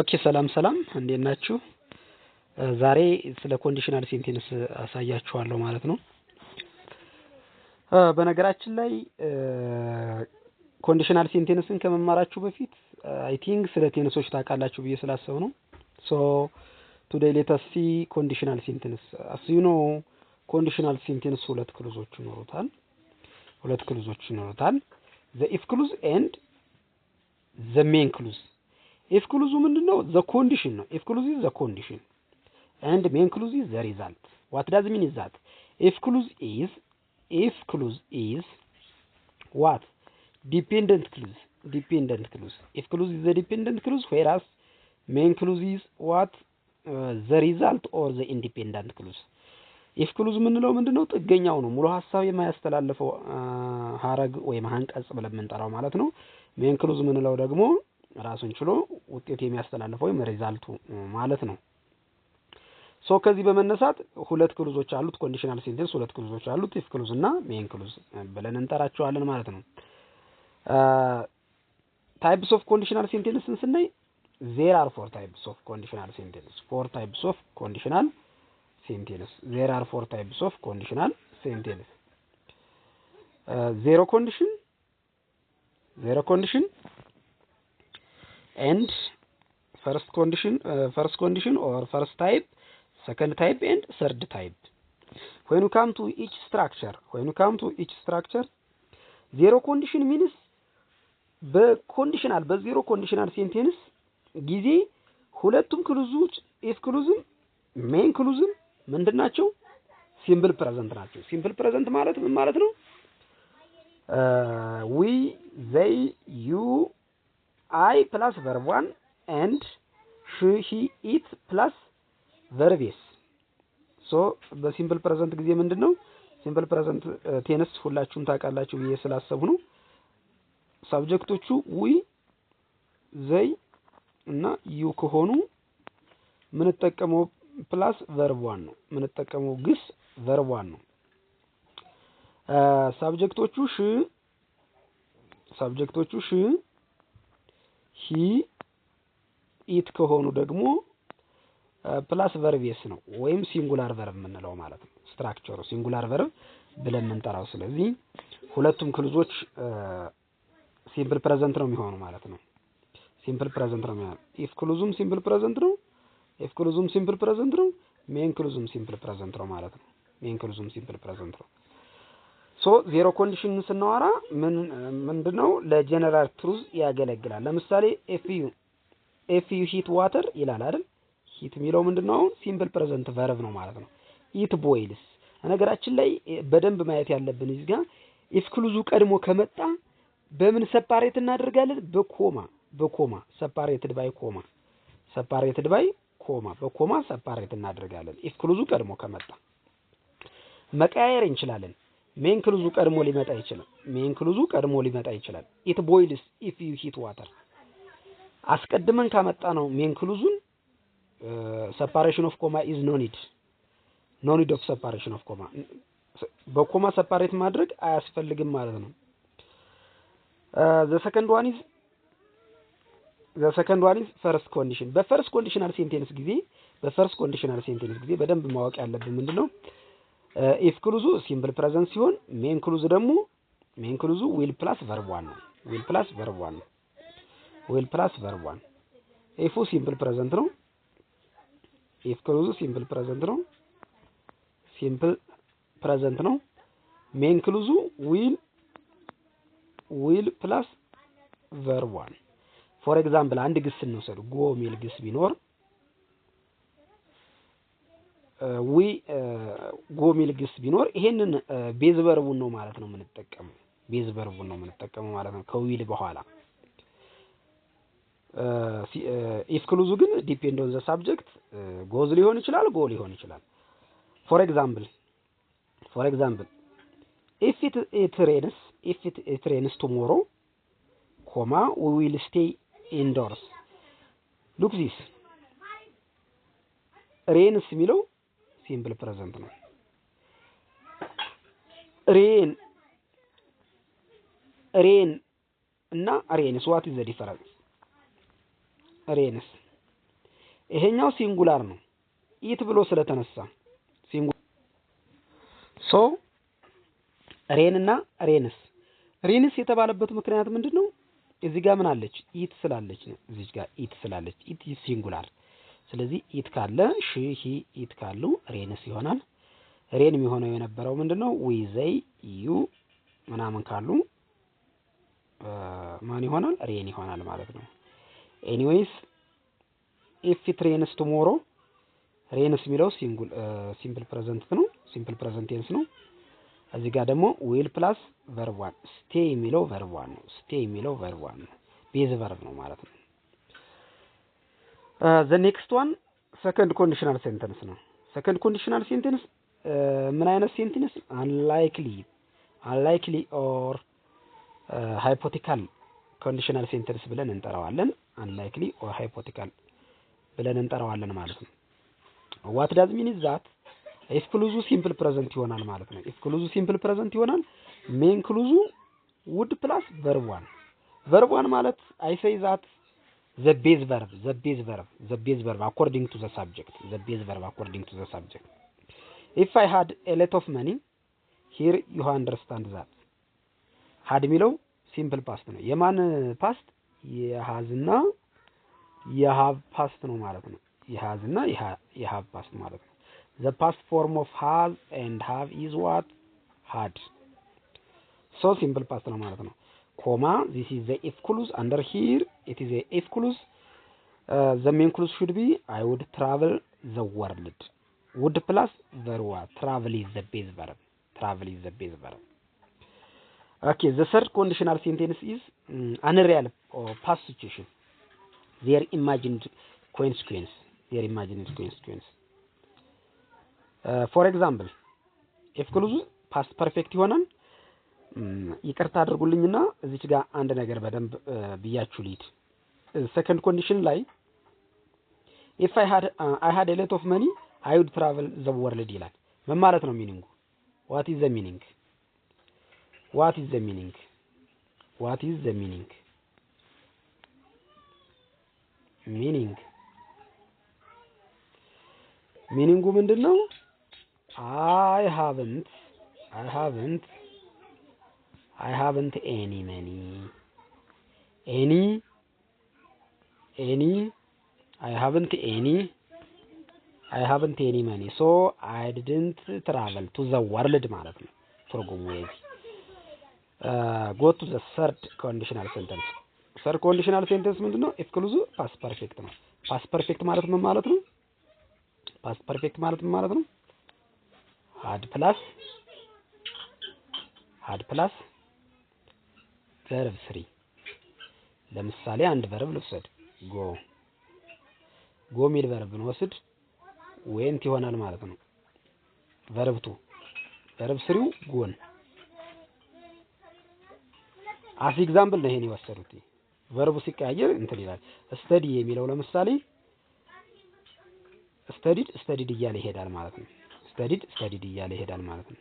Okay፣ ሰላም ሰላም፣ እንዴት ናችሁ? ዛሬ ስለ conditional sentence አሳያችኋለሁ ማለት ነው። በነገራችን ላይ conditional sentence ን ከመማራችሁ በፊት I think ስለ tense ኦች ታውቃላችሁ ብዬ ስላሰብኩ ነው። So today let us see conditional sentence. As you know, conditional sentence ሁለት clause ኦች ይኖሩታል። ሁለት clause ኦች ይኖሩታል። The if clause and the main clause። If clause ኡ ምንድን ነው? The condition ነው። If clause is the condition and main clause is the result. What does mean is that if clause is what? Dependent clause. Dependent clause. If clause is the dependent clause, whereas main clause is what? The result or the independent clause. If clause የምንለው ምንድነው? ጥገኛው ነው። ሙሉ ሀሳብ የማያስተላልፈው ሀረግ ወይም አንቀጽ ብለን የምንጠራው ማለት ነው። Main clause የምንለው ደግሞ ራሱን ችሎ ውጤት የሚያስተላልፈው ወይም result ኡ ማለት ነው። So ከዚህ በመነሳት ሁለት clause ኦች አሉት። Conditional sentence ሁለት clause ኦች አሉት። If clause እና main clause ብለን እንጠራቸዋለን ማለት ነው። Types of conditional sentence ን ስናይ there are four types of conditional sentence. Four types of conditional sentence. There are four types of conditional sentence: zero condition, zero condition and first condition, first condition or first type, second type and third type. When you come to each structure, when you come to each structure, zero condition means በ conditional በ zero conditional sentence ጊዜ ሁለቱም clause ኦች if clause ም main clause ም ምንድን ናቸው? Simple present ናቸው። Simple present ማለት ምን ማለት ነው? We, they, you, I plus verb one and she, he, it plus verb s. So በ simple present ጊዜ ምንድን ነው? Simple present tense ሁላችሁም ታውቃላችሁ ብዬ ስላሰብኩ ነው። Subject ኦቹ we፣ they እና you ከሆኑ ምንጠቀመው plus verb one ነው። ምንጠቀመው ግስ verb one ነው። Subject ኦቹ she, subject ኦቹ she, he, it ከሆኑ ደግሞ plus verb s ነው ወይም singular verb የምንለው ማለት ነው። Structure ኡ singular verb ብለን የምንጠራው። ስለዚህ ሁለቱም clause ኦች simple present ነው የሚሆኑ ማለት ነው። Simple present ነው የሚሆኑ። If clause ኡም simple present ነው። If clause ኡም simple present ነው። Main clause ኡም simple present ነው ማለት ነው። Main clause ኡም simple present ነው። So zero condition ስናወራ ምን ምንድነው? ለ general truth ያገለግላል። ለምሳሌ if you heat water ይላል አይደል? Heat የሚለው ምንድነው? አሁን simple present verb ነው ማለት ነው። It boils። ነገራችን ላይ በደንብ ማየት ያለብን እዚህ ጋር if clause ኡ ቀድሞ ከመጣ በምን separate እናደርጋለን? በ comma፣ በ comma፣ separated by comma, separated by comma፣ በ comma separate እናደርጋለን። If clause ኡ ቀድሞ ከመጣ መቀያየር እንችላለን። Main clause ኡ ቀድሞ ሊመጣ ይችላል። Main clause ኡ ቀድሞ ሊመጣ ይችላል። It boils if you heat water አስቀድመን ካመጣነው main clause ኡን separation of comma is no need, no need of separation of comma። በ comma separate ማድረግ አያስፈልግም ማለት ነው። The second one is first condition። በ first conditional sentence ጊዜ፣ በ first conditional sentence ጊዜ በደንብ ማወቅ ያለብን ምንድን ነው? If clause ኡ simple present ሲሆን main clause ደግሞ main clause ኡ will plus verb one ነው። Will plus verb one ነው። Will plus verb one። If ኡ simple present ነው። If clause ኡ simple present ነው። Simple present ነው። Main clause ኡ will plus verb one። For example አንድ ግስ እንውሰድ። Go ሚል ግስ ቢኖር፣ we go ሚል ግስ ቢኖር ይሄንን base verb ኡን ነው ማለት ነው የምንጠቀመው። Base verb ኡን ነው የምንጠቀመው ማለት ነው ከ will በኋላ። If clause ኡ ግን depend on the subject goes ሊሆን ይችላል፣ go ሊሆን ይችላል። For example, if it rains, if it rains tomorrow comma we will stay indoors. Look, this rains የሚለው simple present ነው። Rain, rain እና rains, what is the difference? Rains, ይሄኛው singular ነው፣ it ብሎ ስለተነሳ። So rain እና rains። Rains የተባለበት ምክንያት ምንድን ነው? እዚህ ጋር ምን አለች? It ስላለች ነው። እዚህ ጋር it ስላለች፣ it singular። ስለዚህ it ካለ፣ she፣ he፣ it ካሉ rains ይሆናል። Rain የሚሆነው የነበረው ምንድን ነው? We፣ they፣ you ምናምን ካሉ ማን ይሆናል? Rain ይሆናል ማለት ነው። Anyways, if it rains tomorrow፣ rains የሚለው simple present ነው። Simple present tense ነው። እዚህ ጋር ደግሞ will plus verb one። Stay የሚለው verb one ነው። Stay የሚለው verb one ነው። Base verb ነው ማለት ነው። The next one second conditional sentence ነው። Second conditional sentence ምን አይነት sentence? Unlikely or hypothetical conditional sentence ብለን እንጠራዋለን። Unlikely or hypothetical ብለን እንጠራዋለን ማለት ነው። What does mean is that if clause ኡ simple present ይሆናል ማለት ነው። If clause ኡ simple present ይሆናል። Main clause ኡ would plus verb one። Verb one ማለት I say that the base verb, the base verb, the base verb according to the subject, the base verb according to the subject. If I had a lot of money, here you understand that had የሚለው simple past ነው። የማን past? የ has ና የ have past ነው ማለት ነው። የ has እና የ have past ማለት ነው። The past form of has and have is what? Had. So simple past ነው ማለት ነው። Comma, this is the if clause. Under here it is a if clause. The main clause should be "I would travel the world." Would plus verb. Travel is the base verb. Travel is the base verb. Okay, the third conditional sentence is unreal or past situation, their imagined consequence, their imagined consequence. For example, if clause past perfect ይሆናል። ይቅርታ አድርጉልኝና እዚች ጋር አንድ ነገር በደንብ ብያችሁ ልሂድ። Second condition ላይ if I had a lot of money, I would travel the world ይላል። ምን ማለት ነው meaning ኡ? What is the meaning? What is the meaning? What is the meaning? Meaning ኡ ምንድን ነው? I haven't any money, any I haven't any money, so I didn't travel to the world ማለት ነው ትርጉሙ የዚህ። Go to the third conditional sentence. Third conditional sentence ምንድን ነው? If clause ኡ past perfect ነው። Past perfect ማለት ምን ማለት ነው? Past perfect ማለት ምን ማለት ነው? Had plus verb three። ለምሳሌ አንድ verb ልውሰድ። Go. Go ሚል verb ብንወስድ went ይሆናል ማለት ነው። Verb two, verb three ው gone። As example ነው ይሄን የወሰዱት። Verb ኡ ሲቀያየር እንትን ይላል። Study የሚለው ለምሳሌ studied, studied እያለ ይሄዳል ማለት ነው። Studied, studied እያለ ይሄዳል ማለት ነው።